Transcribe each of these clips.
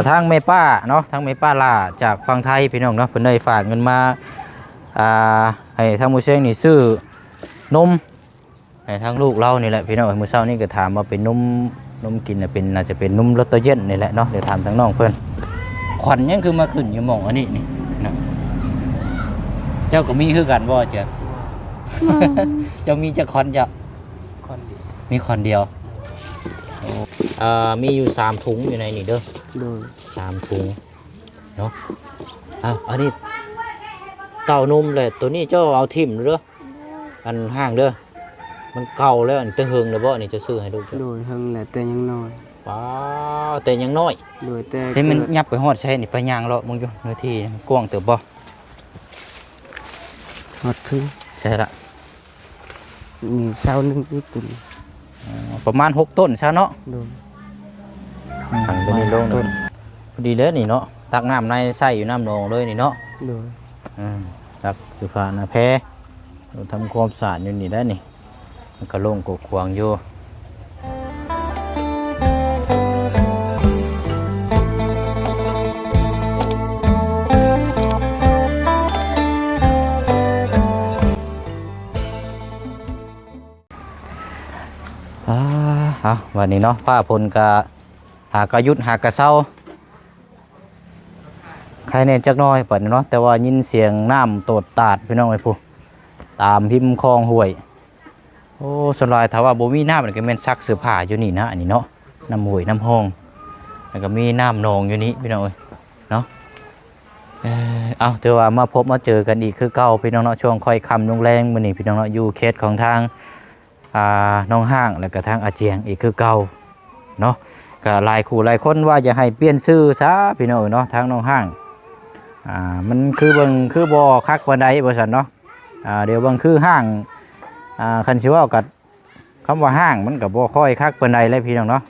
ທາງແມ່ປ້າເນາະ ທາງແມ່ປ້າຫຼ້າຈາກຝັ່ງໄທພີ່ນ້ອງເນາະ ເພິ່ນໄດ້ຝາກເງິນມາ ອ່າ ໃຫ້ທາງໝູ່ຊຽງນີ້ຊື້ນົມໃຫ້ທາງລູກລາວນີ້ແຫຼະພີ່ນ້ອງ. ມື້ເຊົ້ານີ້ກໍຖາມວ່າເປັນນົມ ນົມກິນນະ ເປັນ ໜ້າຈະເປັນນົມລົດໂຕເຢັນນີ້ແຫຼະເນາະ. ດຽວຖາມທາງນ້ອງເພິ່ນ ຂວັນຫຍັງຄືມາຂຶ້ນຢູ່ໝ່ອງອັນນີ້ນີ້ເນາະ? ເຈົ້າກໍມີຄືກັນບໍ່ ເຈົ້າ? ເຈົ້າມີຈັກຂວັນເຈົ້າ? ຂວັນດຽວ ມີຂວັນດຽວ. ໂອ້ ເອີ ມີຢູ່ສາມຖົງຢູ່ໃນນີ້ເດີ. ໂດຍ ສາມຖົງເນາະ. ເອົາ ອັນນີ້ເຕົ້ານົມແຫຼະ ໂຕນີ້ເຈົ້າເອົາຖິ້ມເດີ ອັນຫ້າງເດີ ມັນເກົ່າແລ້ວ. ອັນແຕ່ເຫິງແລ້ວບໍ່ນີ້ ເຈົ້າຊື້ໃຫ້ລູກເຈົ້າ? ໂດຍ ເຫິງແຫຼະ ແຕ່ຍັງນ້ອຍ. ປ້າ ແຕ່ຍັງນ້ອຍ. ໂດຍ ແຕ່ ໃສ ມັນ ເກີດ ຍັບໄປຮອດໃສນີ້ ໄປຍ່າງເລາະເບິ່ງຢູ່ ເນື້ອທີ່ກວ້າງເຕີບບໍ່? ຮອດເຖິງ ໃສລະ ນີ້ເສົາໜຶ່ງອີກຕົວນີ້ ອໍ ປະມານຫົກຕົ້ນຊະເນາະ. ໂດຍ ອືມ ອັນຕົວນີ້ລົງ ຫົກຕົ້ນ ພໍດີເດ້ນີ້ເນາະ ຕັກນ້ຳໃນໃຊ້ຢູ່ນ້ຳໜອງເລີຍນີ້ເນາະ. ໂດຍ ອືມ ຕັກສຸພານະແພ ທຳຄວາມສະອາດຢູ່ນີ້ໄດ້ນີ້ ມັນກະໂລ່ງກວ້າງຢູ່. ອ່າ ເອົາ ບັດນີ້ເນາະ ຟ້າຝົນກະຫາກະຢຸດຫາກະເຊົາ ໄຄແດ່ຈັກໜ້ອຍບັດນີ້ເນາະ. ແຕ່ວ່າຍິນສຽງນ້ຳໂຕດຕາດພີ່ນ້ອງເອີຍ ພຸ້ນ ຕາມຮິມຄອງຫ້ວຍ. ໂອ້ ສ່ວນຫຼາຍຖ້າວ່າບໍ່ມີນ້ຳນີ້ກໍແມ່ນຊັກເສື້ອຜ້າຢູ່ນີ້ນະ ອັນນີ້ເນາະ ນ້ຳຫ້ວຍນ້ຳຮ່ອງ ແລ້ວກໍມີນ້ຳໜອງຢູ່ນີ້ພີ່ນ້ອງເອີຍເນາະ. ເອີ ເອົາ ຖືວ່າມາພົບມາເຈີກັນອີກຄືເກົ່າພີ່ນ້ອງເນາະ ຊ່ວງຄ່ອຍຄ່ຳລົງແລງມື້ນີ້ພີ່ນ້ອງເນາະ ຢູ່ເຂດຂອງທາງ ອ່າ ໜອງຫ້າງ ແລ້ວກໍທາງອາຈຽງອີກຄືເກົ່າເນາະ. ກໍຫຼາຍຄູ່ຫຼາຍຄົນວ່າຢາກໃຫ້ປ່ຽນຊື່ຊະພີ່ນ້ອງເອີຍເນາະ ທາງໜອງຫ້າງ ອ່າ ມັນຄືເບິ່ງຄືບໍ່ຄັກປານໃດວ່າຊັ້ນເນາະ. ອ່າ ດຽວເບິ່ງຄືຫ້າງ ອ່າ ຄັນຊິເວົ້າກໍ ຄຳວ່າຫ້າງມັນກໍບໍ່ຄ່ອຍຄັກປານໃດແຫຼະພີ່ນ້ອງເນາະ.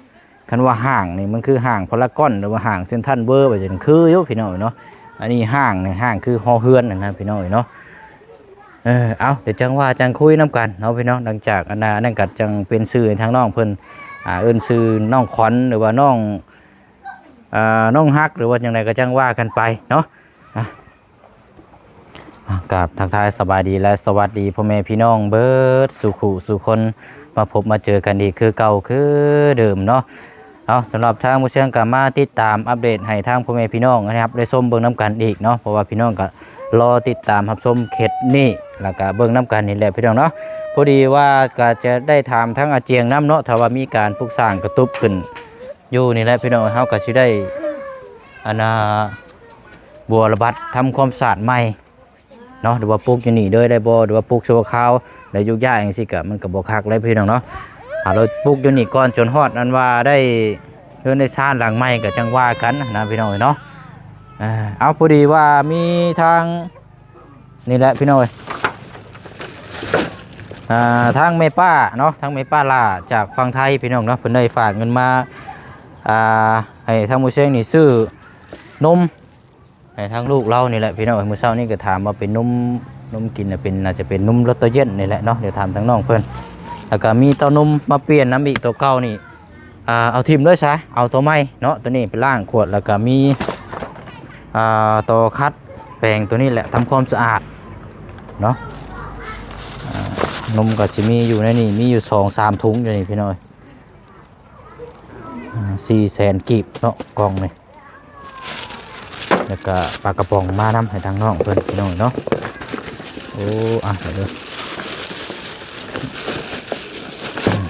ຄັນວ່າຫ້າງນີ້ມັນຄືຫ້າງພາລາກອນ ຫຼືວ່າຫ້າງເຊັນທຣານເວີ ວ່າຊັ້ນ ຄືຢູ່ພີ່ນ້ອງເອີຍເນາະ. ອັນນີ້ຫ້າງນີ້ ຫ້າງຄືຫໍເຮືອນຫັ້ນນະພີ່ນ້ອງເອີຍເນາະ. ເອີ ເອົາ ດຽວຈັ່ງວ່າຈັ່ງຄຸຍນຳກັນເນາະພີ່ນ້ອງ. ຫຼັງຈາກອັນນັ້ນ ອັນນັ້ນກໍຈັ່ງປ່ຽນຊື່ໃຫ້ທາງນ້ອງເພິ່ນ ອ່າ ເອີ້ນຊື່ນ້ອງຂວັນ ຫຼືວ່ານ້ອງ ອ່າ ນ້ອງຮັກ ຫຼືວ່າຈັ່ງໃດກໍຈັ່ງວ່າກັນໄປເນາະ. ອ່າ ອ່າ ກາບທັກທາຍສະບາຍດີ ແລະ ສະຫວັດດີພໍ່ແມ່ພີ່ນ້ອງເບິດສູ່ຄູ່ສູ່ຄົນ ມາພົບມາເຈີກັນອີກຄືເກົ່າຄືເດີມເນາະ. ເອົາ ສຳລັບທາງໝູ່ຊຽງກໍມາຕິດຕາມອັບເດດໃຫ້ທາງພໍ່ແມ່ພີ່ນ້ອງໄດ້ຮັບໄດ້ຊົມເບິ່ງນຳກັນອີກເນາະ ເພາະວ່າພີ່ນ້ອງກໍລໍຕິດຕາມຮັບຊົມເຂດນີ້ ແລ້ວກໍເບິ່ງນຳກັນນີ້ແຫຼະພີ່ນ້ອງເນາະ. ພໍດີວ່າກໍຈະໄດ້ຖາມທາງອາຈຽງນຳເນາະ ຖ້າວ່າມີການປຸກສ້າງກະຕຸບຂຶ້ນຢູ່ນີ້ແຫຼະພີ່ນ້ອງ ເຮົາກໍຊິໄດ້ ອັນນ່າ ບົວລະບັດທຳຄວາມສະອາດໃໝ່ ເນາະ ຫຼືວ່າປຸກຢູ່ນີ້ເລີຍໄດ້ບໍ່ ຫຼືວ່າປຸກຊົ່ວຄາວ ແລ້ວໂຍກຍ້າຍຈັ່ງຊີ້ກະ ມັນກະບໍ່ຄັກແລ້ວພີ່ນ້ອງເນາະ. ຖ້າເຮົາປຸກຢູ່ນີ້ກ່ອນຈົນຮອດອັນວ່າໄດ້ເຮືອນໄດ້ຊານຫຼັງໃໝ່ກະຈັ່ງວ່າກັນນະພີ່ນ້ອງເອີຍເນາະ. ເອົາ ພໍດີວ່າມີທາງ ນີ້ແຫຼະພີ່ນ້ອງເອີຍ ອ່າ ທາງແມ່ປ້າເນາະ ທາງແມ່ປ້າຫຼ້າຈາກຝັ່ງໄທພີ່ນ້ອງເນາະ ເພິ່ນໄດ້ຝາກເງິນມາ ອ່າ ໃຫ້ທາງໝູ່ຊຽງນີ້ຊື້ນົມ ໃຫ້ທາງລູກລາວນີ້ແຫຼະພີ່ນ້ອງເອີຍ. ມື້ເຊົ້ານີ້ກໍຖາມວ່າເປັນນົມ ນົມກິນນະ ເປັນ ໜ້າຈະເປັນນົມລົດໂຕເຢັນນີ້ແຫຼະເນາະ. ດຽວຖາມທາງນ້ອງເພິ່ນ ແລ້ວກໍມີເຕົ້ານົມມາປ່ຽນນຳອີກ ໂຕເກົ່ານີ້ ອ່າ ເອົາຖິ້ມເລີຍຊະ ເອົາໂຕໃໝ່ເນາະ. ໂຕນີ້ໄປລ້າງຂວດ ແລ້ວກໍມີ ອ່າ ໂຕຂັດແປງໂຕນີ້ແຫຼະ ທຳຄວາມສະອາດເນາະ. ອ່າ ນົມກໍຊິມີຢູ່ໃນນີ້ ມີຢູ່ສອງສາມຖົງຢູ່ນີ້ພີ່ນ້ອງເອີຍ. ອ່າ ສີ່ແສນກີບເນາະ ກ່ອງນີ້ ແລ້ວກະປາກະປ໋ອງມານຳໃຫ້ທາງນ້ອງເພິ່ນພີ່ນ້ອງເນາະ. ໂອ້ ອ່ະ ເດີ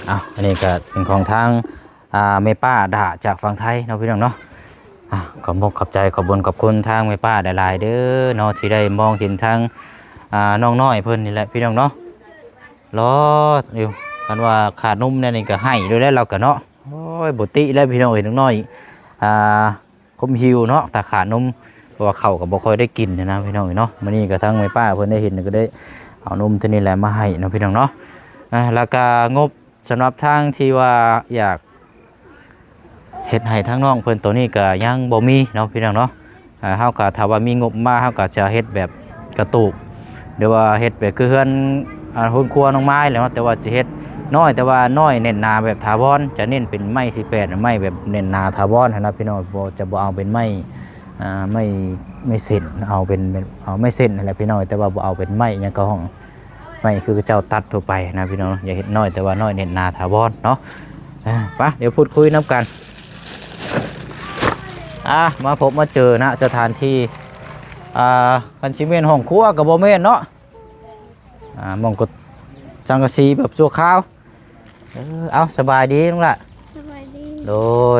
ອ່າ ອັນນີ້ກະເປັນຂອງທາງ ອ່າ ແມ່ປ້າດາຈາກຝັ່ງໄທເນາະ ພີ່ນ້ອງເນາະ. ອ່າ ຂອບອົກຂອບໃຈ ຂອບບຸນຂອບຄຸນທາງແມ່ປ້າຫຼາຍໆເດີເນາະ ທີ່ໄດ້ມອງເຫັນທາງ ອ່າ ນ້ອງນ້ອຍເພິ່ນນີ້ແຫຼະ ພີ່ນ້ອງເນາະ. ລໍຢູ່ ຄັນວ່າຂາດນົມແນວນີ້ກໍໄຫ້ໂລດແຫຼະລາວກໍເນາະ. ໂອ້ຍ ບໍ່ຕິແລ້ວພີ່ນ້ອງເອີຍ ນ້ອງນ້ອຍ ອ່າ ຄົມຫິວເນາະ ຖ້າຂາດນົມ ເພາະວ່າເຂົ້າກໍບໍ່ຄ່ອຍໄດ້ກິນນະພີ່ນ້ອງເອີຍເນາະ. ມື້ນີ້ກໍທາງແມ່ປ້າເພິ່ນໄດ້ເຫັນ ກໍໄດ້ເອົານົມໂຕນີ້ແຫຼະມາໃຫ້ເນາະ ພີ່ນ້ອງເນາະ. ອ່າ ແລ້ວກໍງົບສຳລັບທາງທີ່ວ່າຢາກ ເຮັດໃຫ້ທາງນ້ອງເພິ່ນໂຕນີ້ກໍຍັງບໍ່ມີເນາະ ພີ່ນ້ອງເນາະ. ເຮົາກໍຖ້າວ່າມີງົບມາ ເຮົາກໍຈະເຮັດແບບກະຕູບ ຫຼືວ່າເຮັດແບບຄືເຮືອນ ອ່າ ເຮືອນຄົວນ້ອງມາຍແຫຼະເນາະ. ແຕ່ວ່າຊິເຮັດ ນ້ອຍ ແຕ່ວ່ານ້ອຍແໜ້ນໜາແບບຖາວອນ ຈະເນັ້ນເປັນໄມ້ສີ່ແປດ ໄມ້ແບບແໜ້ນໜາຖາວອນຫັ້ນນະພີ່ນ້ອງ ບໍ່ ຈະບໍ່ເອົາເປັນໄມ້ ອ່າ ໄມ້ ໄມ້ເສັ້ນ ເອົາເປັນ ເອົາໄມ້ເສັ້ນຫັ້ນແຫຼະພີ່ນ້ອງ ແຕ່ວ່າບໍ່ເອົາເປັນໄມ້ຫຍັງເຂົາຮ້ອງ ໄມ້ຄືເຂົາເຈົ້າຕັດທົ່ວໄປນະພີ່ນ້ອງ ຢ່າເຮັດນ້ອຍ ແຕ່ວ່ານ້ອຍແໜ້ນໜາຖາວອນເນາະ. ອ່າ ໄປ ດຽວພູດຄຸຍນຳກັນ. ອ່າ ມາພົບມາເຈີນະສະຖານທີ່ ອ່າ ຄັນຊິແມ່ນຫ້ອງຄົວກໍບໍ່ແມ່ນເນາະ ອ່າ ໝ່ອງກໍສັງກະສີແບບຊົ່ວຄາວ. ເອີ ເອົາ ສະບາຍດີນ້ອງຫຼ້າ. ສະບາຍດີ. ໂດ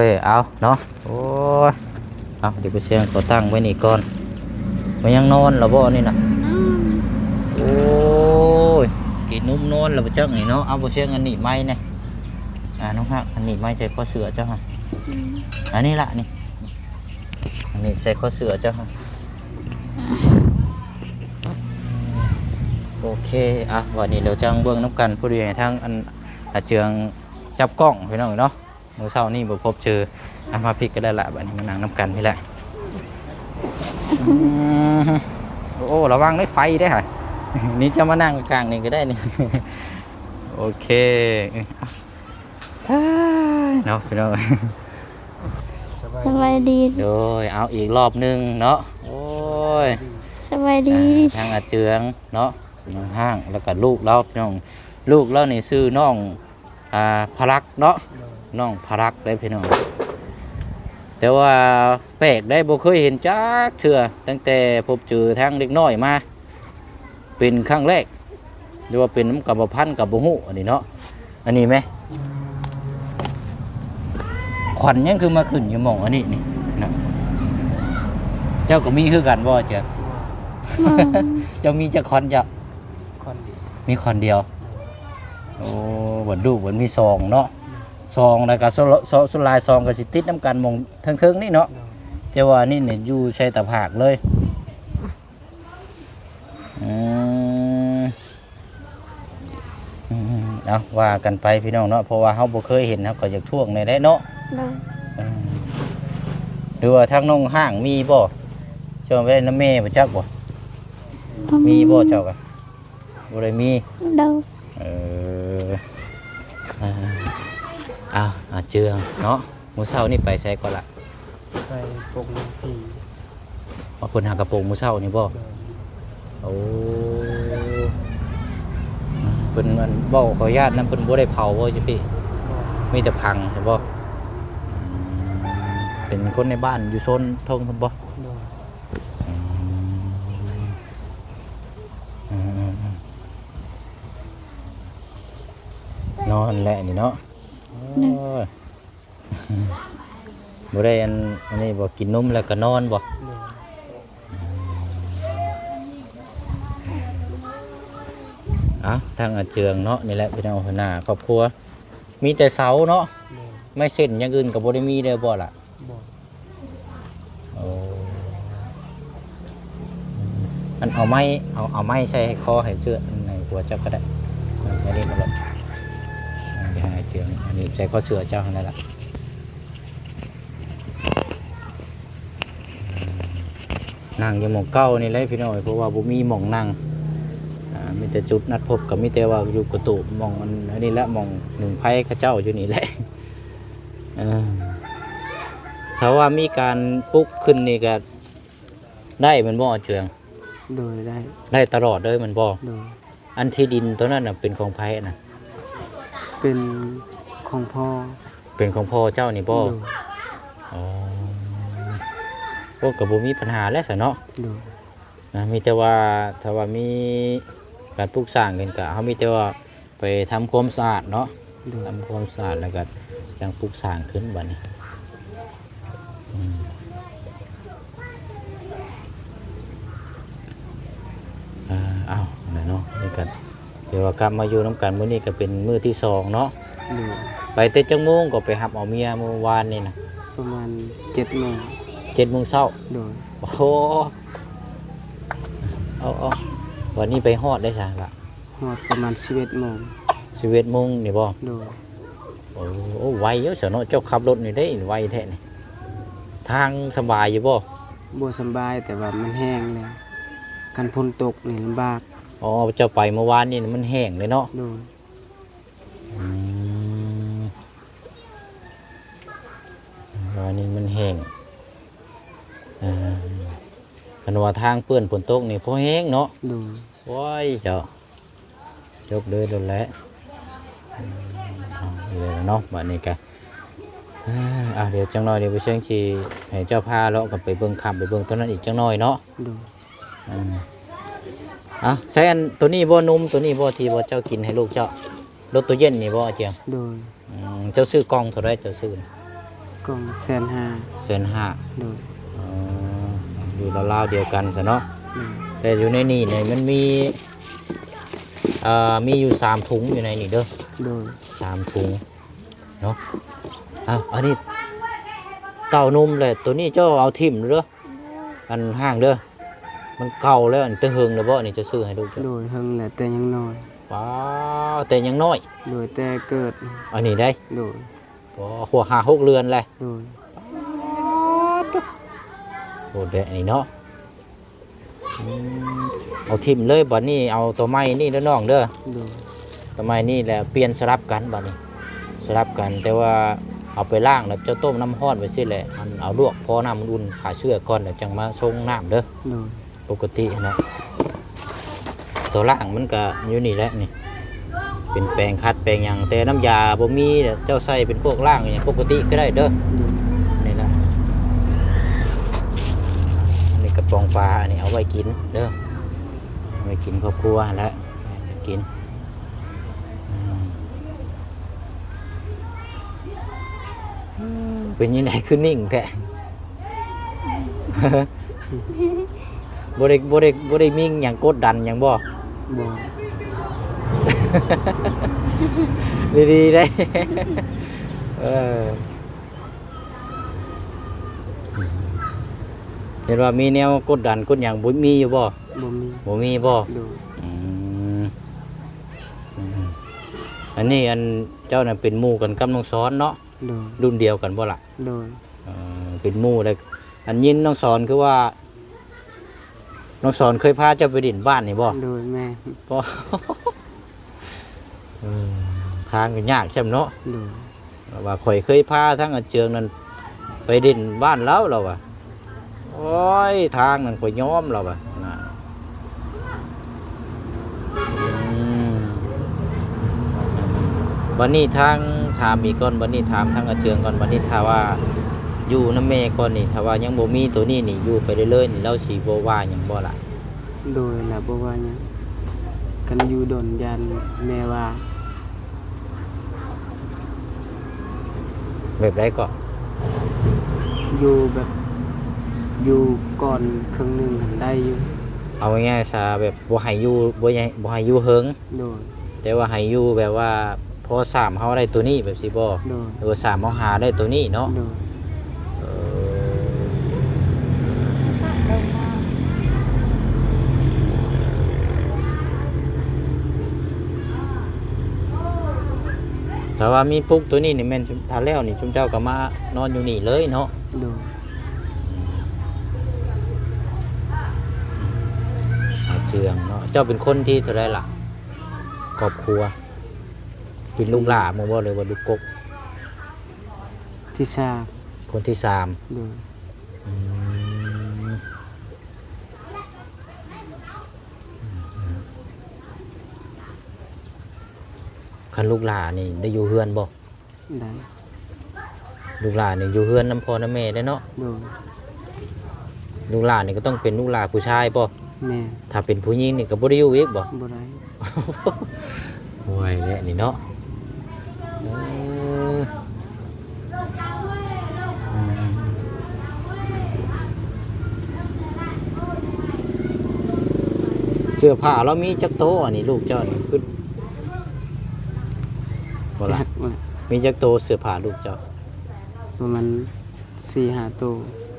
ຍ ເອົາເນາະ ໂອ້ຍ ເອົາ ດຽວໄປຊຽງຂໍຕັ້ງໄວ້ນີ້ກ່ອນ. ມາຍັງນອນລະບໍ່ນີ້ນະ? ນອນ. ໂອ້ຍ ກິນນົມນອນລະບໍ່ຈັກນີ້ເນາະ. ເອົາ ບໍ່ຊຽງ ອັນໜີບໄມ້ແດ່. ອ່າ ນ້ອງຮັກ ອັນໜີບໄມ້ໃສ່ຄໍເສື້ອເຈົ້າຫັ້ນ. ອືມ ອັນນີ້ລະນີ້ ອັນນີ້ໃສ່ຄໍເສື້ອເຈົ້າຫັ້ນ. ໂອເຄ ອ່ະ ບາດນີ້ດຽວຈັ່ງເບິ່ງນຳກັນ ພໍດີໃຫ້ທາງອັນ ອາເຈືອງຈັບກ້ອງພີ່ນ້ອງເນາະ. ມື້ເຊົ້ານີ້ບໍ່ພົບເຈີ ອ່ະ ມາພີ້ກໍໄດ້ລະ ບາດນີ້ມານັ່ງນຳກັນພີ້ແຫຼະ. ອືມ ໂອ້ ລະວັງໄດ້ໄຟເດ້ຫະ ນີ້ຈະມານັ່ງກາງນີ້ກໍໄດ້ນີ້. ໂອເຄ ເອີ ເນາະພີ່ນ້ອງ. ສະບາຍດີ. ໂດຍ ເອົາອີກລອບໜຶ່ງເນາະ. ໂອ້ຍ ສະບາຍດີ. ອ່າ ທາງອາເຈືອງເນາະ ນ້ອງຮ້າງ ແລ້ວກໍລູກລາວພີ່ນ້ອງ. ລູກລາວນີ້ຊື່ນ້ອງ ອ່າ ພະລັກເນາະ. ໂດຍ ນ້ອງພະລັກເດ້ພີ່ນ້ອງ. ແຕ່ວ່າແປກໄດ໋ ບໍ່ເຄີຍເຫັນຈັກເທື່ອ ຕັ້ງແຕ່ພົບເຈີທາງເດັກນ້ອຍມາ ເປັນຄັ້ງແລກ ຫຼືວ່າເປັນນຳກຳມະພັນກໍບໍ່ຮູ້ ອັນນີ້ເນາະ. ອັນນີ້ແມ ຂວັນຫຍັງຄືມາຂຶ້ນຢູ່ໝ່ອງອັນນີ້ນີ້ນະ? ເຈົ້າກໍມີຄືກັນບໍ່ ເຈົ້າ? ບໍ່. ເຈົ້າມີຈັກຂວັນເຈົ້າ? ຂວັນດຽວ. ມີຂວັນດຽວ. ໂອ້ ບັດລູກມັນມີສອງເນາະ. ສອງ ແລ້ວກໍສ່ວນ ສ່ວນ ສ່ວນຫຼາຍສອງກໍຊິຕິດນຳກັນໝ່ອງເທິງໆນີ້ເນາະ. ໂດຍ ແຕ່ວ່ານີ້ນີ້ຢູ່ໃສ່ຕາຜາກເລີຍ. ອືມ ອືມ ເອົາ ວ່າກັນໄປພີ່ນ້ອງເນາະ ເພາະວ່າເຮົາບໍ່ເຄີຍເຫັນ ເຮົາກໍຢາກທ້ວງແດ່ແຫຼະເນາະ. ໂດຍ ອືມ ຫຼືວ່າທາງນ້ອງຮ້າງມີບໍ່? ເຈົ້າໄວ້ນຳແມ່ບໍ່ຈັກບໍ່? ບໍ່ມີ. ມີບໍ່ເຈົ້າກະ? ບໍ່ໄດ້ມີ. ໂດຍ ເອີ ອ່າ ເອົາ ອາເຈືອງເນາະ. ມື້ເຊົ້ານີ້ໄປໃສກ່ອນລະ? ໄປປົກໜັງຜີ. ວ່າເພິ່ນຫາກະປົກມື້ເຊົ້ານີ້ບໍ່? ໂດຍ ໂອ້ ເພິ່ນອັນເວົ້າ ຂໍອະນຸຍາດນຳ ເພິ່ນບໍ່ໄດ້ເຜົາບໍ່ຈັ່ງຊີ້? ບໍ່ ມີແຕ່ຝັງຊັ້ນບໍ່? ອືມ ເປັນຄົນໃນບ້ານຢູ່ໂຊນທົ່ງພຸ້ນບໍ່? ໂດຍ ອືມ ອືມ ອືມ ອືມ ນອນແຫຼະນີ້ເນາະ. ໂດຍ ໂອ້ຍ ບໍ່ໄດ້ອັນ ອັນນີ້ບໍ່ ກິນນົມແລ້ວກໍນອນບໍ່? ໂດຍ ອືມ ເອົາ ທາງອາເຈືອງເນາະ ນີ້ແຫຼະພີ່ນ້ອງ ຫົວໜ້າຄອບຄົວ ມີແຕ່ເສົາເນາະ. ໂດຍ ໄມ້ເສັ້ນຢ່າງອື່ນກໍບໍ່ໄດ້ມີເລີຍບໍ່ລະ? ບໍ່. ໂອ້ ອັນເອົາໄມ້ ເອົາ ເອົາໄມ້ໃສ່ໃຫ້ຄໍ ໃຫ້ເສື້ອ ໃຫ້ຫົວເຈົ້າກໍໄດ້. ອັນນີ້ມາໂລດ ດຽວໃຫ້ເຈີ ອັນນີ້ໃສ່ຄໍເສື້ອເຈົ້າຫັ້ນແຫຼະ. ນັ່ງຢູ່ໝ່ອງເກົ່ານີ້ແຫຼະພີ່ນ້ອງ ເພາະວ່າບໍ່ມີໝ່ອງນັ່ງ ອ່າ ມີແຕ່ຈຸດນັດພົບ ກໍມີແຕ່ວ່າຢູ່ກະຕູບ ໝ່ອງອັນ ອັນນີ້ແຫຼະ ໝ່ອງໜຶ້ງໄຟເຂົາເຈົ້າຢູ່ນີ້ແຫຼະ. ເອີ ຖ້າວ່າມີການປຸກຂຶ້ນນີ້ກະໄດ້ແມ່ນບໍ່ ອາເຈືອງ? ໂດຍ ໄດ້ ໄດ້ຕະຫຼອດເລີຍແມ່ນບໍ່? ໂດຍ ອັນທີ່ດິນໂຕນັ້ນນະເປັນຂອງໃຜນະ? ເປັນຂອງພໍ່. ເປັນຂອງພໍ່ເຈົ້ານີ້ບໍ່? ໂດຍ ອໍ ໂອ້ ກໍບໍ່ມີບັນຫາແລ້ວຊະເນາະ. ໂດຍ ນະ ມີແຕ່ວ່າ ຖ້າວ່າມີການປຸກສ້າງຂຶ້ນ ກະເຮົາມີແຕ່ວ່າໄປທຳຄວາມສະອາດເນາະ. ໂດຍ ທຳຄວາມສະອາດ ແລ້ວກະຈັ່ງປຸກສ້າງຂຶ້ນບາດນີ້. ອືມ ອ່າ ເອົາ ນັ້ນເນາະ ນີ້ກະ ຖືວ່າກັບມາຢູ່ນຳກັນມື້ນີ້ກະເປັນມື້ທີສອງເນາະ. ໂດຍ ໄປແຕ່ຈັກໂມງກໍໄປຮັບເອົາເມຍມື້ວານນີ້ນະ? ປະມານເຈັດໂມງ. ເຈັດໂມງເຊົ້າ? ໂດຍ ໂອ້ ເອົາ ເອົາ ວັນນີ້ໄປຮອດໄດ້ຊະລະ? ຮອດປະມານສິບເອັດໂມງ. ສິບເອັດໂມງນີ້ບໍ່? ໂດຍ ໂອ້ ໄວຢູ່ຊະເນາະ ເຈົ້າຂັບລົດນີ້ໄດ້ໄວແທ້ນີ້. ທາງສະບາຍຢູ່ບໍ່? ບໍ່ສະບາຍ ແຕ່ວ່າມັນແຫ້ງແລ້ວ ຄັນຝົນຕົກນີ້ລຳບາກ. ອໍ ເຈົ້າໄປເມື່ອວານນີ້ມັນແຫ້ງເລີຍເນາະ? ໂດຍ ອື ອັນນີ້ມັນແຫ້ງ ອ່າ ຄັນວ່າທາງເປື້ອນຝົນຕົກນີ້ພໍແຮງເນາະ. ໂດຍ. ໂອ້ຍ ເຈົ້າ ຈົບເລີຍໂລດແຫຼະ. ອືມ ເອົາເລີຍເນາະ ບາດນີ້ກະ ອ່າ ດຽວຈັກໜ້ອຍ ດຽວບໍ່ເຊີງຊິໃຫ້ເຈົ້າພາເລາະກັນໄປເບິ່ງ ຂ້າມໄປເບິ່ງໂຕນັ້ນອີກຈັກໜ້ອຍເນາະ. ໂດຍ. ອືມ ເອົາ ໃຊ້ອັນໂຕນີ້ບໍ່ ນົມໂຕນີ້ບໍ່ ທີ່ວ່າເຈົ້າກິນໃຫ້ລູກເຈົ້າ ລົດໂຕເຢັນນີ້ບໍ່ ອາຈຽງ? ໂດຍ. ອືມ ເຈົ້າຊື້ກ່ອງເທົ່າໃດ ເຈົ້າຊື້ນະ? ກ່ອງແສນຫ້າ. ແສນຫ້າ. ໂດຍ. ອໍ ຢູ່ລາວໆດຽວກັນຊະເນາະ. ໂດຍ. ແຕ່ຢູ່ໃນນີ້ນີ້ມັນມີ ເອີ ມີຢູ່ສາມຖົງຢູ່ໃນນີ້ເດີ. ໂດຍ. ສາມຖົງເນາະ. ເອົາ ອັນນີ້ເຕົ້ານົມແຫຼະ ໂຕນີ້ເຈົ້າເອົາຖິ້ມເດີ ອັນຫ້າງເດີ ມັນເກົ່າແລ້ວ. ອັນແຕ່ເຫິງແລ້ວບໍ່ນີ້ ເຈົ້າຊື້ໃຫ້ລູກເຈົ້າ? ໂດຍ ເຫິງແລ້ວ ແຕ່ຍັງນ້ອຍ. ປ້າ ແຕ່ຍັງນ້ອຍ. ໂດຍ ແຕ່ເກີດ. ອັນນີ້ໄດ໋? ໂດຍ. ໂອ້ ຫົວຫ້າຫົກເດືອນແຫຼະ. ໂດຍ. ໂອ້ ແດະນີ້ເນາະ. ອືມ ເອົາຖິ້ມເລີຍ ບາດນີ້ເອົາໂຕໃໝ່ນີ້ເດີນ້ອງເດີ. ໂດຍ. ໂຕໃໝ່ນີ້ແຫຼະ ປ່ຽນສະຫຼັບກັນ ບາດນີ້ສະຫຼັບກັນ ແຕ່ວ່າເອົາໄປລ້າງແລ້ວເຈົ້າຕົ້ມນ້ຳຮ້ອນໄວ້ຊີ້ແຫຼະ ອັນເອົາລວກພໍນ້ຳມັນອຸ່ນຂ້າເຊື້ອກ່ອນ ແລ້ວຈັ່ງມາຊົງນ້ຳເດີ. ໂດຍ. ປົກກະຕິຫັ້ນແຫຼະ ໂຕລ້າງມັນກະຢູ່ນີ້ແຫຼະນີ້ ເປັນແປງຂັດແປງຫຍັງ ແຕ່ນ້ຳຢາບໍ່ມີ ເຈົ້າໃຊ້ເປັນພວກລ້າງຫຍັງປົກກະຕິກະໄດ້ເດີ. ໂດຍ. ນີ້ລະ ນີ້ກະປ໋ອງປາ ອັນນີ້ເອົາໄວ້ກິນເດີ ໄວ້ກິນຄອບຄົວຫັ້ນແຫຼະ ກິນ. ອືມ ເປັນຈັ່ງໃດຄືນິ່ງແທ້? ບໍ່ໄດ້ ບໍ່ໄດ້ ບໍ່ໄດ້ມີຫຍັງກົດດັນຫຍັງບໍ່? ບໍ່. ດີໆ ເດ້. ເອີ ເຫັນວ່າມີແນວກົດດັນກົດຫຍັງ ບໍ່ມີຢູ່ບໍ່? ບໍ່ມີ. ບໍ່ມີບໍ່? ໂດຍ. ອືມ ອືມ ອັນນີ້ ອັນເຈົ້ານັ້ນເປັນໝູ່ກັນກັບນ້ອງສອນເນາະ? ໂດຍ. ລຸ້ນດຽວກັນບໍ່ລະ? ໂດຍ. ເອີ ເປັນໝູ່ແລ້ວ ອັນຍິນນ້ອງສອນຄືວ່າ ນ້ອງສອນເຄີຍພາເຈົ້າໄປຫຼິ້ນບ້ານນີ້ບໍ່? ໂດຍ ແມ່ນ. ເອີ ທາງກໍຍາກຊ້ຳເນາະ? ໂດຍ. ວ່າຂ້ອຍເຄີຍພາທາງອາເຈືອງນັ້ນໄປຫຼິ້ນບ້ານລາວ ລາວວ່າ ໂອ້ຍ ທາງນັ້ນຂ້ອຍຍອມ ລາວວ່ານະ. ອືມ ບັດນີ້ທາງ ຖາມອີກກ່ອນ ບັດນີ້ຖາມທາງອາເຈືອງກ່ອນ ບັດນີ້ຖ້າວ່າຢູ່ນຳແມ່ກ່ອນນີ້ ຖ້າວ່າຍັງບໍ່ມີໂຕນີ້ນີ້ ຢູ່ໄປເລື້ອຍໆນີ້ ລາວຊິບໍ່ວ່າຫຍັງບໍ່ລະ? ໂດຍ ລະບໍ່ວ່າຫຍັງ ຄັນຢູ່ດົນຢ້ານແມ່ວ່າ. ແບບໃດເກາະ? ຢູ່ແບບ ຢູ່ກ່ອນເຄິ່ງໜຶ່ງຫັ້ນໄດ້ຢູ່. ເອົາງ່າຍໆຊະ ແບບບໍ່ໃຫ້ຢູ່ ບໍ່ໃຫ້ ບໍ່ໃຫ້ຢູ່ເຫິງ. ໂດຍ. ແຕ່ວ່າໃຫ້ຢູ່ແບບວ່າພໍສາມເຮົາໄດ້ໂຕນີ້ແບບຊີ້ບໍ່? ໂດຍ. ຫຼືວ່າສາມເຮົາຫາໄດ້ໂຕນີ້ເນາະ? ໂດຍ. ເອີ ຖ້າວ່າມີປຸກໂຕນີ້ນີ້ແມ່ນ ຖ້າແລ້ວນີ້ ຊຸມເຈົ້າກໍມານອນຢູ່ນີ້ເລີຍເນາະ? ໂດຍ. ອາເຈືອງເນາະ. ເຈົ້າເປັນຄົນທີເທົ່າໃດລະ? ຄອບຄົວ ເປັນລູກຫຼ້າໝູ່ບໍ່ ຫຼືວ່າລູກກົກ? ທີສາມ. ຄົນທີສາມ. ໂດຍ. ອືມ ຄັນລູກຫຼ້ານີ້ໄດ້ຢູ່ເຮືອນບໍ່? ໄດ້. ລູກຫຼ້ານີ້ຢູ່ເຮືອນນຳພໍ່ນຳແມ່ເດ້ເນາະ? ໂດຍ. ລູກຫຼ້ານີ້ກໍຕ້ອງເປັນລູກຫຼ້າຜູ້ຊາຍບໍ່? ແມ່ນ. ຖ້າເປັນຜູ້ຍິງນີ້ກໍບໍ່ໄດ້ຢູ່ອີກບໍ່? ບໍ່ໄດ້. ໂອ້ຍ ແຫຼະນີ້ເນາະ. ເອີ ອືມ ເສື້ອຜ້າລາວມີຈັກໂຕ? ອັນນີ້ລູກເຈົ້ານີ້ ຄື ບໍ່ລະ ຈັກວ່າ ມີຈັກໂຕເສື້ອຜ້າລູກເຈົ້າ? ປະມານສີ່ຫ້າໂຕ.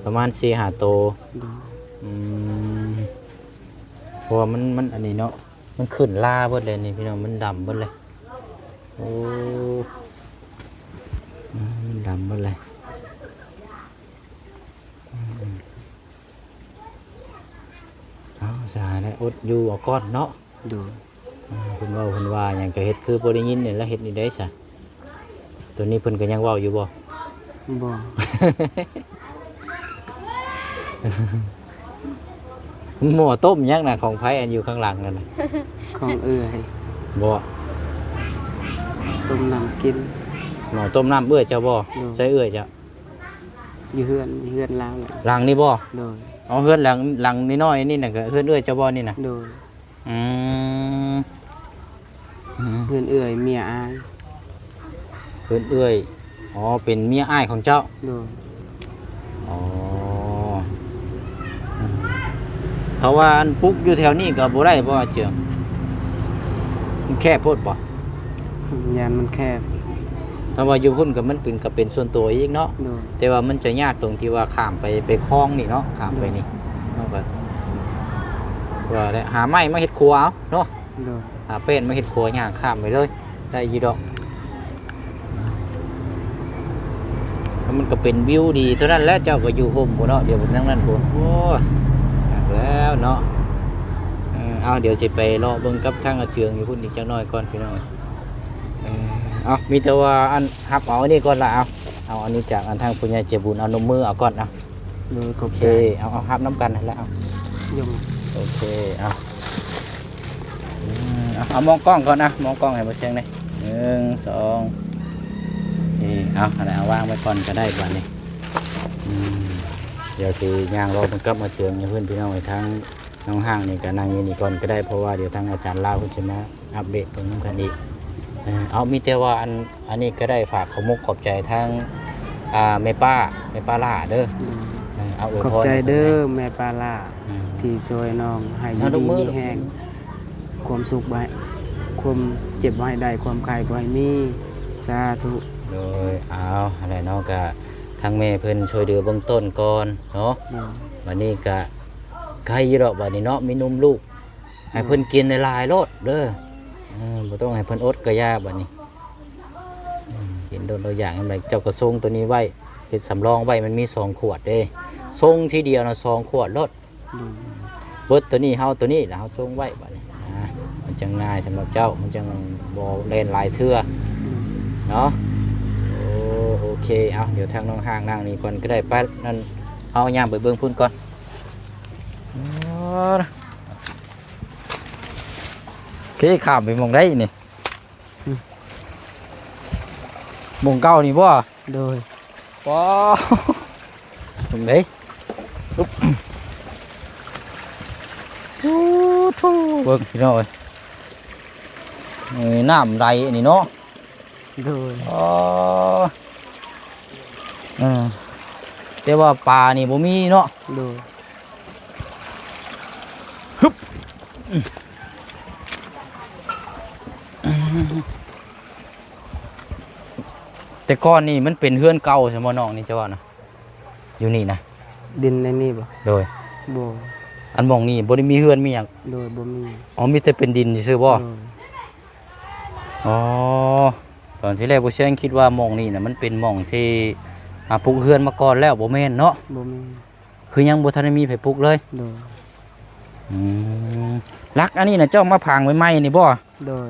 ປະມານສີ່ຫ້າໂຕ. ໂດຍ. ອືມ ເພາະວ່າມັນ ມັນອັນນີ້ເນາະ ມັນຂຶ້ນລາເບິດແລ້ວນີ້ພີ່ນ້ອງ ມັນດຳເບິດແລ້ວ. ໂອ້ ອືມ ມັນດຳເບິດແລ້ວ. ອືມ ເອົາ ສາຍແລ້ວ ອົດຢູ່ເອົາກ່ອນເນາະ. ໂດຍ. ອ່າ ເພິ່ນເວົ້າເພິ່ນວ່າຫຍັງກໍເຮັດຄືບໍ່ໄດ້ຍິນນີ້ລະ ເຮັດແນວໃດຊະ? ໂຕນີ້ເພິ່ນກໍຍັງເວົ້າຢູ່ບໍ່? ບໍ່. ໝໍ້ຕົ້ມຫຍັງນະ ຂອງໃຜອັນຢູ່ຂ້າງຫຼັງນັ້ນນະ? ຂອງເອື້ອຍ. ບໍ່. ຕົ້ມນ້ຳກິນ. ໝໍ້ຕົ້ມນ້ຳເອື້ອຍເຈົ້າບໍ່? ໂດຍ. ໃສເອື້ອຍເຈົ້າ? ຢູ່ເຮືອນ ຢູ່ເຮືອນລາວແຫຼະ. ຫຼັງນີ້ບໍ່? ໂດຍ. ເອົາ ເຮືອນຫຼັງ ຫຼັງນ້ອຍໆນີ້ນະ ກໍເຮືອນເອື້ອຍເຈົ້າບໍ່ນີ້ນະ? ໂດຍ. ອືມ ອືມ ເຮືອນເອື້ອຍເມຍອ້າຍ. ເຮືອນເອື້ອຍ ອໍ ເປັນເມຍອ້າຍຂອງເຈົ້າ? ໂດຍ. ອໍ ອືມ ເພາະວ່າອັນປຸກຢູ່ແຖວນີ້ກໍບໍ່ໄດ້ບໍ່ ອາເຈືອງ? ມັນແຄບໂພດບໍ່? ຢ້ານມັນແຄບ. ຖ້າວ່າຢູ່ພຸ້ນກໍມັນເປັນ ກໍເປັນສ່ວນຕົວອີກເນາະ. ໂດຍ. ແຕ່ວ່າມັນຈະຍາກຕົງທີ່ວ່າຂ້າມໄປ ໄປຄອງນີ້ເນາະ ຂ້າມໄປນີ້. ໂດຍ. ເຮົາກໍວ່າແຫຼະ ຫາໄມ້ມາເຮັດຂົວເອົາເນາະ. ໂດຍ. ຫາແປ້ນມາເຮັດຂົວ ຍ່າງຂ້າມໄປເລີຍ ໄດ້ຢູ່ດອກ. ແລ້ວມັນກໍເປັນວິວດີເທົ່ານັ້ນແຫຼະ ເຈົ້າກໍຢູ່ຮົ່ມພຸ້ນເນາະ ດຽວໄປທາງນັ້ນພຸ້ນ. ໂອ້ຍ ຄັກແລ້ວເນາະ. ເອີ ເອົາ ດຽວຊິໄປເລາະເບິ່ງກັບທາງອາເຈືອງຢູ່ພຸ້ນອີກຈັກໜ້ອຍກ່ອນ ພີ່ນ້ອງ. ເອີ ເອົາ ມີແຕ່ວ່າອັນ ຮັບເອົາອັນນີ້ກ່ອນລະ ເອົາ ເອົາອັນນີ້ຈາກອັນທາງຜູ້ໃຫຍ່ໃຈບຸນ ເອົານົມມືເອົາກ່ອນ ເອົາ. ໂດຍ ຂອບໃຈ. ເອົາ ເອົາ ຮັບນຳກັນຫັ້ນແຫຼະ ເອົາ. ໂອເຄ ເອົາ ອືມ ເອົາ ເອົາມອງກ້ອງກ່ອນນະ ມອງກ້ອງໃຫ້ບໍ່ແຊງແດ່ ໜຶ່ງ ສອງ ເອີ ເອົາ ຫັ້ນແຫຼະ ເອົາວາງໄວ້ກ່ອນກໍໄດ້ບາດນີ້. ອືມ ດຽວຊິຍ່າງເລາະເບິ່ງກັບມາເຈີນເພື່ອນພີ່ນ້ອງ ໃຫ້ທາງນ້ອງຮ້າງນີ້ກໍນັ່ງຢູ່ນີ້ກ່ອນກໍໄດ້ ເພາະວ່າດຽວທາງອາຈານລາວເພິ່ນຊິມາ ອັບເດດເບິ່ງນຳກັນອີກ. ເອີ ເອົາ ມີແຕ່ວ່າອັນ ອັນນີ້ກໍໄດ້ຝາກຂອບມຸກຂອບໃຈທາງ ອ່າ ແມ່ປ້າ ແມ່ປ້າຫຼ້າເດີ. ໂດຍ. ເອີ ເອົາ ອວຍພອນ ຂອບໃຈເດີ ແມ່ປ້າຫຼ້າ ອືມ ທີ່ຊ່ວຍນ້ອງໃຫ້ຢູ່ດີມີແຮງ ຄວາມສຸກບໍ່ໃຫ້ ຄວາມເຈັບບໍ່ໃຫ້ໄດ້ ຄວາມໄຂ້ບໍ່ໃຫ້ມີ ສາທຸ. ໂດຍ. ເອົາ ຫັ້ນແຫຼະເນາະ ກະທາງແມ່ເພິ່ນຊ່ວຍເຫຼືອເບື້ອງຕົ້ນກ່ອນເນາະ. ໂດຍ. ບັດນີ້ກະໄຄຢູ່ດອກ ບັດນີ້ເນາະ ມີນົມລູກ ໃຫ້ເພິ່ນ ໂດຍ ກິນຫຼາຍໆໂລດເດີ. ເອີ ບໍ່ຕ້ອງໃຫ້ເພິ່ນອົດກະຢ່າບັດນີ້. ອືມ ກິນໂລດ ລາວຢາກຍາມໃດ ເຈົ້າກໍຊົງໂຕນີ້ໄວ້ ເຮັດສຳລອງໄວ້ ມັນມີສອງຂວດເດ້. ຊົງທີດຽວນະສອງຂວດໂລດ. ໂດຍ. ເບິດໂຕນີ້ ເຮົາໂຕນີ້ລະ ເຮົາຊົງໄວ້ບັດນີ້ ອ່າ ມັນຈັ່ງງ່າຍສຳລັບເຈົ້າ ມັນຈັ່ງບໍ່ແລ່ນຫຼາຍເທື່ອ ໂດຍ ເນາະ. ໂອ ໂອເຄ ເອົາ ດຽວທາງນ້ອງຮ້າງນັ່ງນີ້ກ່ອນກໍໄດ້ ໄປ ນັ້ນ ເຮົາຍ່າງໄປເບິ່ງພຸ້ນກ່ອນ. ໂອເຄ ຂ້າມໄປໝ່ອງໃດນີ້? ອືມ ໝ່ອງເກົ່ານີ້ບໍ່? ໂດຍ. ປ້າ ເບິ່ງເດ້ ໂອ້ໂທ້ ເບິ່ງພີ່ນ້ອງເອີຍ ນີ້ນ້ຳໄຫຼອັນນີ້ເນາະ. ໂດຍ. ອໍ ເອີ ແຕ່ວ່າປານີ້ບໍ່ມີເນາະ. ໂດຍ. ຮຶບ ແຕ່ກ່ອນນີ້ມັນເປັນເຮືອນເກົ່າຊັ້ນບໍ່ນ້ອງ ນີ້ເຈົ້າວ່ານະ ຢູ່ນີ້ນະ? ດິນໃນນີ້ບໍ່? ໂດຍ. ບໍ່. ອັນໝ່ອງນີ້ບໍ່ໄດ້ມີເຮືອນມີຫຍັງ? ໂດຍ ບໍ່ມີ. ອໍ ມີແຕ່ເປັນດິນຊື່ໆບໍ່? ໂດຍ. ອໍ ຕອນທີແລກບໍ່ແຊງຄິດວ່າໝ່ອງນີ້ນະ ມັນເປັນໝ່ອງທີ່ ອ່າ ປຸກເຮືອນມາກ່ອນແລ້ວ ບໍ່ແມ່ນເນາະ? ບໍ່ແມ່ນ. ຄືຍັງບໍ່ທັນໄດ້ມີໃຜປຸກເລີຍ? ໂດຍ. ອືມ ຫຼັກອັນນີ້ນະ ເຈົ້າມາຜັງໃໝ່ໆນີ້ບໍ່? ໂດຍ.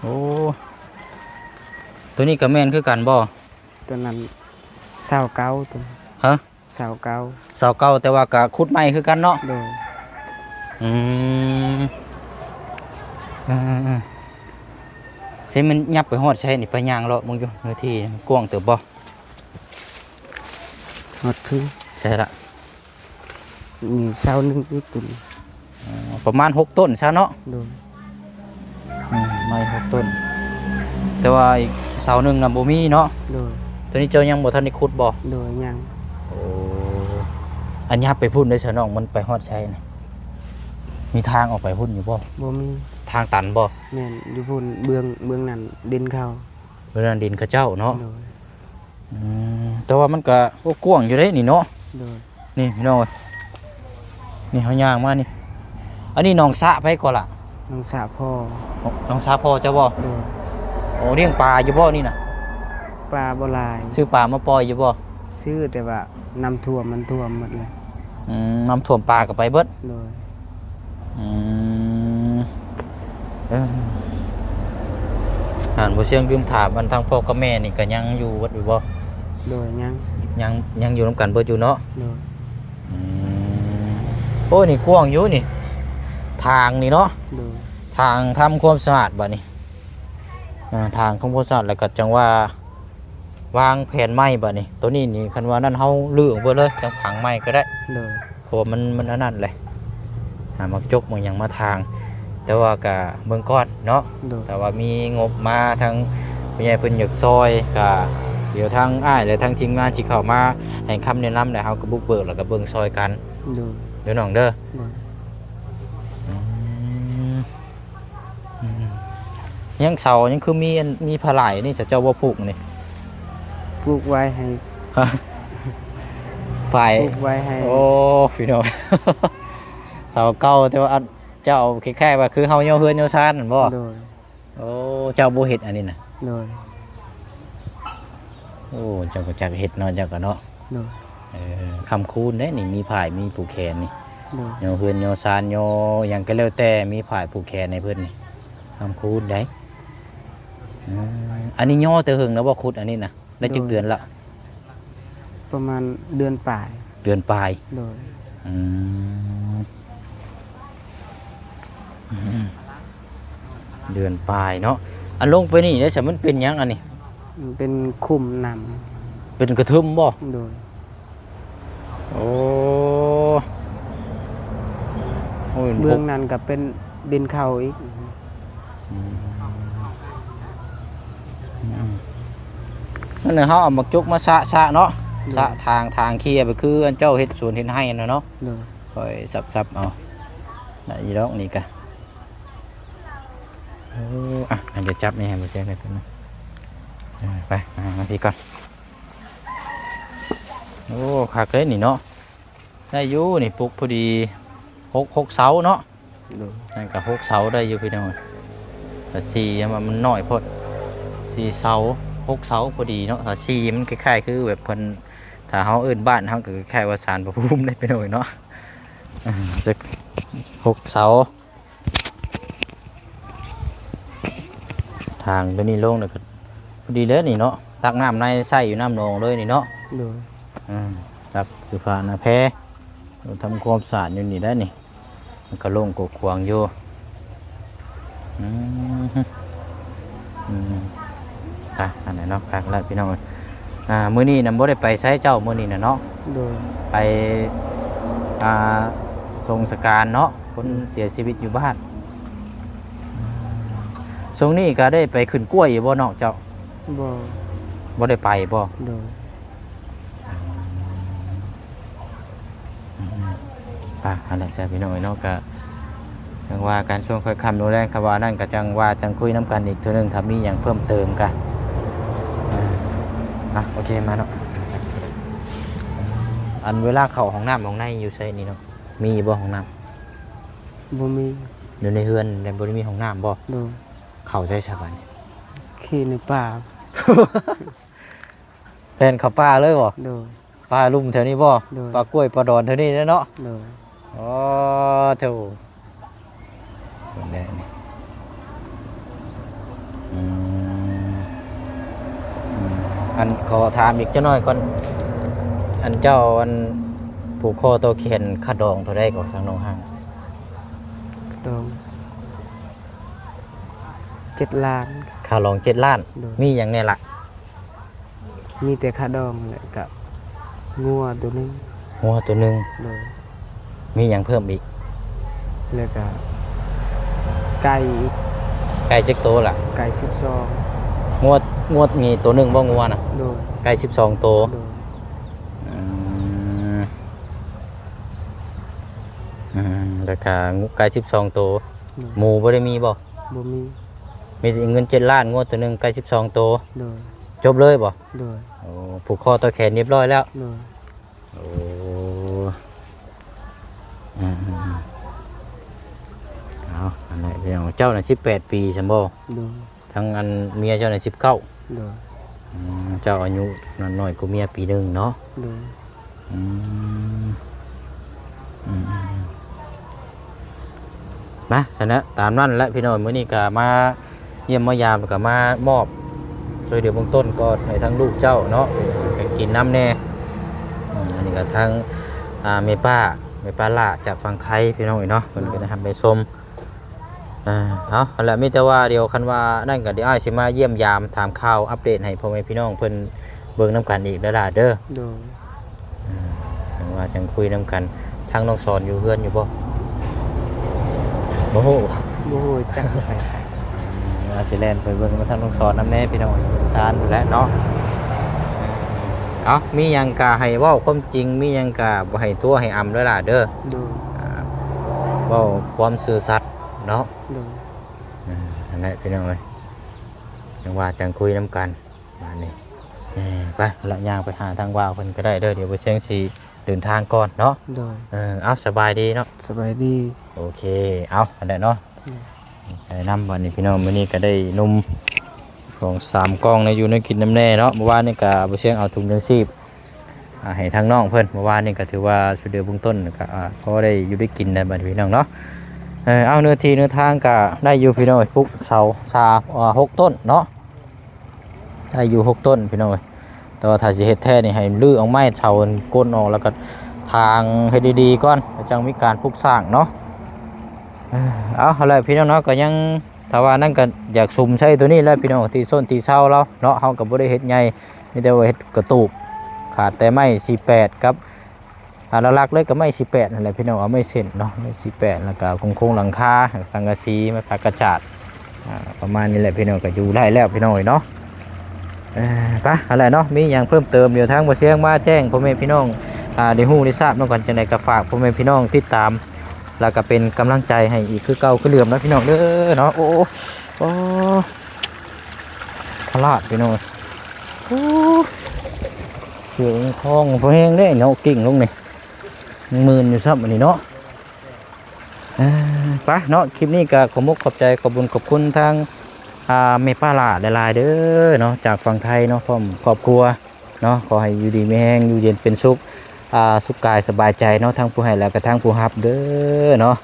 ໂອ້ ໂຕນີ້ກໍແມ່ນຄືກັນບໍ່? ໂຕນັ້ນເສົາເກົ່າ ໂຕ ຮະ? ເສົາເກົ່າ. ເສົາເກົ່າ ແຕ່ວ່າກໍຂຸດໃໝ່ຄືກັນເນາະ? ໂດຍ. ອືມ ເອີໆໆ ໃຊ້ມັນຫຍັບໄປຮອດໃສນີ້? ໄປຍ່າງເລາະເບິ່ງຢູ່ ເນື້ອທີ່ກວ້າງເຕີບບໍ່? ຮອດຄື ໃຊ່ລະ ມີເສົາໜຶ່ງອີກຕົ້ນ. ອໍ ປະມານຫົກຕົ້ນຊະເນາະ? ໂດຍ. ອືມ ໄມ້ຫົກຕົ້ນ ແຕ່ວ່າອີກເສົາໜຶ່ງນະບໍ່ມີເນາະ? ໂດຍ. ໂຕນີ້ເຈົ້າຍັງບໍ່ທັນໄດ້ຂຸດບໍ່? ໂດຍ ຍັງ. ໂອ້ ອັນຫຍັບໄປພຸ້ນເດ້ຊະນ້ອງ ມັນໄປຮອດໃສນະ? ມີທາງອອກໄປພຸ້ນຢູ່ບໍ່? ບໍ່ມີ. ທາງຕັນບໍ່? ແມ່ນ ຢູ່ພຸ້ນ ເບື້ອງ ເບື້ອງນັ້ນດິນເຂົາ. ເບື້ອງນັ້ນດິນເຂົາເຈົ້າເນາະ? ໂດຍ. ອືມ ແຕ່ວ່າມັນກະ ໂອ້ ກວ້າງຢູ່ເດ້ນີ້ເນາະ? ໂດຍ. ນີ້ພີ່ນ້ອງເອີຍ ນີ້ເຮົາຍ່າງມານີ້ ອັນນີ້ໜອງສະໃຜກໍລະ? ໜອງສະພໍ່. ໜອງສະພໍ່ເຈົ້າບໍ່? ໂດຍ. ໂອ້ ລ້ຽງປາຢູ່ບໍ່ນີ້ນະ? ປາບໍ່ຫຼາຍ. ຊື້ປາມາປ່ອຍຢູ່ບໍ່? ຊື້ ແຕ່ວ່ານ້ຳຖ້ວມ ມັນຖ້ວມໝົດແລ້ວ. ອືມ ນ້ຳຖ້ວມປາກໍໄປເບິດ. ໂດຍ. ອືມ ເອີ ໂ ທ່ານບໍ່ຊຽງລືມຖາມ ອັນທາງພໍ່ກັບແມ່ນີ້ກໍຍັງຢູ່ເບິດຢູ່ບໍ່? ໂດຍ ຍັງ ຍັງ ຍັງຢູ່ນຳກັນເບິດຢູ່ເນາະ? ໂດຍ ອືມ ໂອ້ ນີ້ກວ້າງຢູ່ນີ້ ທາງນີ້ເນາະ? ໂດຍ ທາງທຳຄວາມສະອາດບາດນີ້ ເອີ ທາງທຳຄວາມສະອາດ ແລ້ວກໍຈັ່ງວ່າ ວາງແຜນໃໝ່ບາດນີ້. ໂຕນີ້ນີ້ ຄັນວ່ານັ້ນເຮົາຮື້ອອກເບິດເລີຍ ຈັ່ງຝັງໃໝ່ກໍໄດ້. ໂດຍ ເພາະວ່າມັນ ມັນອັນນັ້ນແຫຼະ ຫາໝາກຈົກໝາກຫຍັງມາຖາງ. ແຕ່ວ່າກະເບິ່ງກ່ອນເນາະ. ໂດຍ ຖ້າວ່າມີງົບມາ ທາງຜູ້ໃຫຍ່ເພິ່ນຢາກຊ່ອຍ ກະດຽວທາງອ້າຍ ແລະ ທາງທີມງານຊິເຂົ້າມາໃຫ້ຄຳແນະນຳ ແລ້ວເຮົາກໍບຸກເບີກ ແລ້ວກໍເບິ່ງຊ່ອຍກັນ. ໂດຍ ເດີນ້ອງເດີ. ໂດຍ ອືມ ອືມ ຍັງເສົາ ຍັງຄືມີອັນ ມີຜາຫຼາຍນີ້ ເຈົ້າບໍ່ຜູກນີ້? ຜູກໄວ້ໃຫ້ ຝາຍ ຜູກໄວ້ໃຫ້. ໂອ້ ພີ່ນ້ອງ ເສົາເກົ່າ ແຕ່ວ່າອັນ ເຈົ້າຄ້າຍໆວ່າຄືເຮົາຍໍເຮືອນຍໍຊານນັ້ນບໍ່? ໂດຍ ໂອ້ ເຈົ້າບໍ່ເຮັດອັນນີ້ນະ? ໂດຍ ໂອ້ ເຈົ້າກໍຈັກເຮັດເນາະ ເຈົ້າກໍເນາະ. ໂດຍ ເອີ ຄຳຄູນເດ້ນີ້ ມີຝາຍ ມີຜູກແຂນນີ້. ໂດຍ ຍໍເຮືອນຍໍຊານ ຍໍຫຍັງກໍແລ້ວແຕ່ ມີຝາຍຜູກແຂນໃຫ້ເພິ່ນນີ້ ຄຳຄູນໄດ໋. ອືມ ອັນນີ້ຍໍແຕ່ເຫິງແລ້ວບໍ່? ຂຸດອັນນີ້ນະ ໄດ້ຈັກເດືອນລະ? ປະມານເດືອນປາຍ. ເດືອນປາຍ. ໂດຍ ອືມ ອືມ ເດືອນປາຍເນາະ. ອັນລົງໄປນີ້ເດ້ ສະ ມັນເປັນຫຍັງອັນນີ້? ມັນເປັນຂຸມນ້ຳ. ເປັນກະທຶມບໍ່? ໂດຍ ໂອ້ ໂອ້ຍ ເບື້ອງນັ້ນກໍເປັນດິນເຂົ້າອີກ. ອືມ ອືມ ນັ້ນແຫຼະ ເຮົາເອົາໝາກຈົກມາຊະ ຊະເນາະ. ໂດຍ ຊະ ຖາງ ຖາງເຄຍ ໄປຄືອັນເຈົ້າເຮັດສວນເຮັດໄຮ່ຫັ້ນນະເນາະ. ໂດຍ ຄ່ອຍສັບໆເອົາ ໄດ້ຢູ່ດອກນີ້ກະ. ໂອ້ ອ່ະ ອັນດຽວຈັບນີ້ໃຫ້ບໍ່ແຊງໄດ້ເພິ່ນນະ. ເອີ ໄປ ມາ ມາພີ້ກ່ອນ. ໂອ້ ຄັກເລີຍນີ້ເນາະ ໄດ້ຢູ່ນີ້ ປຸກພໍດີ ຫົກ ຫົກເສົາເນາະ. ໂດຍ ນັ້ນກໍຫົກເສົາໄດ້ຢູ່ພີ່ນ້ອງ. ແຕ່ສີ່ມັນ ມັນນ້ອຍໂພດ ສີ່ເສົາ ຫົກເສົາພໍດີເນາະ. ຖ້າສີ່ມັນຄ້າຍໆຄືແບບເພິ່ນ ຖ້າເຮົາເອີ້ນບ້ານເຮົາກໍຄ້າຍໆວ່າສານພະພູມເດ້ພີ່ນ້ອງເນາະ. ເອີ ຈັກຫົກເສົາ ທາງໂຕນີ້ລົງແລ້ວກໍພໍດີແລ້ວນີ້ເນາະ. ຕັກນ້ຳໃນໃຊ້ຢູ່ນ້ຳໜອງເລີຍນີ້ເນາະ. ໂດຍ ອືມ ຕັກສະພານະແພ ທຳຄວາມສະອາດຢູ່ນີ້ໄດ້ນີ້. ມັນກໍໂລ່ງກວ້າງຂວາງຢູ່. ອືມ ອືມ ອ່ະ ອັນນັ້ນເນາະ ຄັກແລ້ວພີ່ນ້ອງເອີຍ. ອ່າ ມື້ນີ້ນະບໍ່ໄດ້ໄປໃສເຈົ້າ ມື້ນີ້ນະເນາະ? ໂດຍ ໄປ ອ່າ ສົ່ງສະການເນາະ ຄົນ ໂດຍ ເສຍຊີວິດຢູ່ບ້ານ. ຊ່ວງນີ້ກໍໄດ້ໄປຂຶ້ນກ້ວຍຢູ່ບໍ່ນ້ອງເຈົ້າ? ບໍ່ ບໍ່ໄດ້ໄປບໍ່? ໂດຍ ອືມ ອ່ະ ອັນນັ້ນຊະພີ່ນ້ອງເອີຍເນາະ. ກໍຈັ່ງວ່າກັນ ຊ່ວງຄ່ອຍຄ່ຳລົງແລງ ຄຳວ່ານັ້ນກໍຈັ່ງວ່າ ຈັ່ງຄຸຍນຳກັນອີກເທື່ອໜຶ່ງ ຖ້າມີຫຍັງເພີ່ມເຕີມກໍ ອ່າ ອ່ະ ໂອເຄ ມາເນາະ. ອັນເວລາເຂົ້າຫ້ອງນ້ຳຫ້ອງໃນຢູ່ໃສນີ້ເນາະ? ມີບໍ່ຫ້ອງນ້ຳ? ບໍ່ມີ. ຢູ່ໃນເຮືອນແລ້ວບໍ່ໄດ້ມີຫ້ອງນ້ຳບໍ່? ໂດຍ ເຂົ້າໃສຊະບັດນີ້? ຂີ່ໃນປ່າ. ແລ່ນເຂົ້າປ່າເລີຍບໍ່? ໂດຍ ປ່າລຸ່ມແຖວນີ້ບໍ່? ໂດຍ ປ່າກ້ວຍປ່າດອນແຖວນີ້ແຫຼະເນາະ? ໂດຍ ອໍ ໂທ້ ອືມ ອືມ ອັນ ຂໍຖາມອີກຈັກໜ້ອຍກ່ອນ ອັນເຈົ້າ ອັນ ຜູກຄໍຕໍ່ແຂນ ຄ່າດອງເທົ່າໃດກໍທາງນ້ອງຫ້າງ? ດອງ ເຈັດລ້ານ. ຄ່າດອງເຈັດລ້ານ. ໂດຍ ມີຫຍັງແດ່ລະ? ມີແຕ່ຄ່າດອງ ແລ້ວກະງົວໂຕໜຶ່ງ. ງົວໂຕໜຶ່ງ. ໂດຍ ມີຫຍັງເພີ່ມອີກ? ແລ້ວກະໄກ່ອີກ. ໄກ່ຈັກໂຕລະ? ໄກ່ສິບສອງ. ງົວ ງົວມີໂຕໜຶ່ງບໍ່ ງົວນະ? ໂດຍ ໄກ່ສິບສອງໂຕ. ໂດຍ ອືມ ອືມ ແລ້ວກະໄກ່ສິບສອງໂຕ. ໂດຍ ໝູບໍ່ໄດ້ມີບໍ່? ບໍ່ມີ. ມີແຕ່ເງິນເຈັດລ້ານ ງົວໂຕໜຶ່ງ ໄກ່ສິບສອງໂຕ. ໂດຍ ຈົບເລີຍບໍ່? ໂດຍ ໂອ້ ຜູກຄໍຕໍ່ແຂນຮຽບຮ້ອຍແລ້ວ. ໂດຍ ໂອ້ ອືມ ເອົາ ອັນນັ້ນເຈົ້ານະ ສິບແປດປີຊັ້ນບໍ່? ໂດຍ ທັງອັນເມຍເຈົ້ານະ ສິບເກົ້າ. ໂດຍ ອືມ ເຈົ້າອາຍຸນ້ອຍກວ່າເມຍປີໜຶ່ງເນາະ. ໂດຍ ອືມ ອືມ ມາ ຊັ້ນນະ ຕາມນັ້ນແຫຼະພີ່ນ້ອງ. ມື້ນີ້ກໍມາ ຢ້ຽມມາຢາມ ແລ້ວກໍມາມອບຊ່ວຍເຫຼືອເບື້ອງຕົ້ນກ່ອນໃຫ້ທາງລູກເຈົ້າເນາະ ໄປກິນນຳແດ່. ອືມ ອັນນີ້ກໍທາງ ອ່າ ແມ່ປ້າ ແມ່ປ້າຫຼ້າຈາກຝັ່ງໄທ ພີ່ນ້ອງເອີຍເນາະ ເພິ່ນກໍໄດ້ຮັບໄດ້ຊົມ. ອ່າ ເອົາ ຫັ້ນແຫຼະ ມີແຕ່ວ່າດຽວຄັນວ່ານັ້ນກໍດຽວອ້າຍຊິມາຢ້ຽມຢາມຖາມຂ່າວອັບເດດໃຫ້ພໍ່ແມ່ພີ່ນ້ອງເພິ່ນເບິ່ງນຳກັນອີກເດີຫຼ້າເດີ. ໂດຍ. ອ່າ ຈັ່ງວ່າຈັ່ງຄຸຍນຳກັນ. ທາງນ້ອງສອນຢູ່ເຮືອນຢູ່ບໍ່? ບໍ່ຮູ້. ບໍ່ຮູ້ຈັກໄປໃສ. ອືມ ວ່າຊິແລ່ນໄປເບິ່ງນຳທາງນ້ອງສອນນຳແດ່ພີ່ນ້ອງ ຊານພຸ້ນແຫຼະເນາະ. ເອົາ ມີຫຍັງກະໃຫ້ເວົ້າຄວາມຈິງ ມີຫຍັງກະບໍ່ໃຫ້ຕົວະໃຫ້ອຳເດີຫຼ້າເດີ. ໂດຍ. ອ່າ ເວົ້າຄວາມຊື່ສັດເນາະ. ໂດຍ. ເອີ ນັ້ນແຫຼະພີ່ນ້ອງເອີຍ ຈັ່ງວ່າຈັ່ງຄຸຍນຳກັນ. ບາດນີ້ ເອີ ໄປລະ ຍ່າງໄປຫາທາງບ່າວເພິ່ນກໍໄດ້ເດີ ດຽວບ່າວຊຽງຊິເດີນທາງກ່ອນເນາະ. ໂດຍ. ເອີ ເອົາ ສະບາຍດີເນາະ. ສະບາຍດີ. ໂອເຄ ເອົາ ອັນໃດເນາະ. ໂດຍ. ແນະນຳ ບາດນີ້ພີ່ນ້ອງ ມື້ນີ້ກໍໄດ້ນົມສອງສາມກ່ອງ ແນວຢູ່ແນວກິນນຳແດ່ເນາະ. ເມື່ອວານນີ້ກໍບ່າວຊຽງເອົາຖົງຍັງຊີບ ອ່າ ໃຫ້ທາງນ້ອງເພິ່ນ ເມື່ອວານນີ້ກໍຖືວ່າຊ່ວຍເຫຼືອເບື້ອງຕົ້ນ ກໍ ອ່າ ພໍໄດ້ຢູ່ໄດ້ກິນໄດ້ບັດນີ້ພີ່ນ້ອງເນາະ. ເອີ ເອົາ ເນື້ອທີ່ເນື້ອທາງກໍໄດ້ຢູ່ພີ່ນ້ອງ ປຸກເສົາສາມ ເອີ ຫົກຕົ້ນເນາະ ໄດ້ຢູ່ຫົກຕົ້ນພີ່ນ້ອງເອີຍ. ແຕ່ວ່າຖ້າຊິເຮັດແທ້ນີ້ ໃຫ້ຮື້ເອົາໄມ້ເສົາກົ້ນອອກ ແລ້ວກໍຖາງໃຫ້ດີໆກ່ອນ ແລ້ວຈັ່ງມີການປຸກສ້າງເນາະ. ເອີ ເອົາ ຫັ້ນແຫຼະພີ່ນ້ອງເນາະ ກໍຍັງ ຖ້າວ່ານັ້ນກໍຢາກສຸມໃຊ້ໂຕນີ້ແຫຼະພີ່ນ້ອງ ທີ່ຊົນທີ່ເຊົາລາວເນາະ. ເຮົາກໍບໍ່ໄດ້ເຮັດໃຫຍ່ ມີແຕ່ວ່າເຮັດກະຕູບ ຂາດແຕ່ໄມ້ສີ່ແປດກັບ ອ່າ ຫຼັກໆເລີຍກໍໄມ້ສີ່ແປດນັ້ນແຫຼະພີ່ນ້ອງ ເອົາໄມ້ເສັ້ນເນາະ ໄມ້ສີ່ແປດ ແລ້ວກໍໂຄງໆຫຼັງຄາ ສັງກະສີ ໄມ້ຜ້າກະຈາດ ອ່າ ປະມານນີ້ແຫຼະພີ່ນ້ອງ ກໍຢູ່ໄດ້ແລ້ວພີ່ນ້ອງເອີຍເນາະ. ເອີ ໄປ ຫັ້ນແຫຼະເນາະ ມີຫຍັງເພີ່ມເຕີມ ດຽວທາງບ່າວຊຽງມາແຈ້ງພໍ່ແມ່ພີ່ນ້ອງ ອ່າ ໄດ້ຮູ້ໄດ້ຊາບນຳກັນ. ຈັ່ງໃດກໍຝາກພໍ່ແມ່ພີ່ນ້ອງຕິດຕາມ ແລ້ວກໍເປັນກຳລັງໃຈໃຫ້ອີກຄືເກົ່າຄືເດີມນະພີ່ນ້ອງເດີເນາະ. ໂອ້ ໂອ້ ຂະຫຼາດພີ່ນ້ອງ ໂອ້ ເກືອງຂອງພໍແຮງເດ້ເນາະ ກິ່ງລົງນີ້ ຍັງມື່ນຢູ່ຊ້ຳອັນນີ້ເນາະ. ເອີ ໄປເນາະ ຄລິບນີ້ກໍຂອບມຸກຂອບໃຈ ຂອບບຸນຂອບຄຸນທາງ ອ່າ ແມ່ປ້າຫຼ້າຫຼາຍໆເດີເນາະ ຈາກຝັ່ງໄທເນາະ ພ້ອມຄອບຄົວເນາະ. ຂໍໃຫ້ຢູ່ດີມີແຮງ ຢູ່ເຢັນເປັນສຸກ ອ່າ ສຸກກາຍສະບາຍໃຈເນາະ ທັງຜູ້ໃຫ້ ແລ້ວກໍທັງຜູ້ຮັບເດີເນາະ.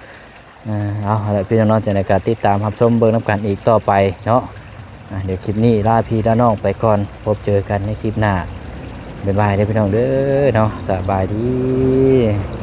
ເອີ ເອົາລະພີ່ນ້ອງເນາະ ຈັ່ງໃດກໍຕິດຕາມຮັບຊົມເບິ່ງນຳກັນອີກຕໍ່ໄປເນາະ. ອ່າ ດຽວຄລິບນີ້ລາພີ່ລານ້ອງໄປກ່ອນ ພົບເຈີກັນໃນຄລິບໜ້າ. ບາຍບາຍເດີພີ່ນ້ອງເດີເນາະ ສະບາຍດີ.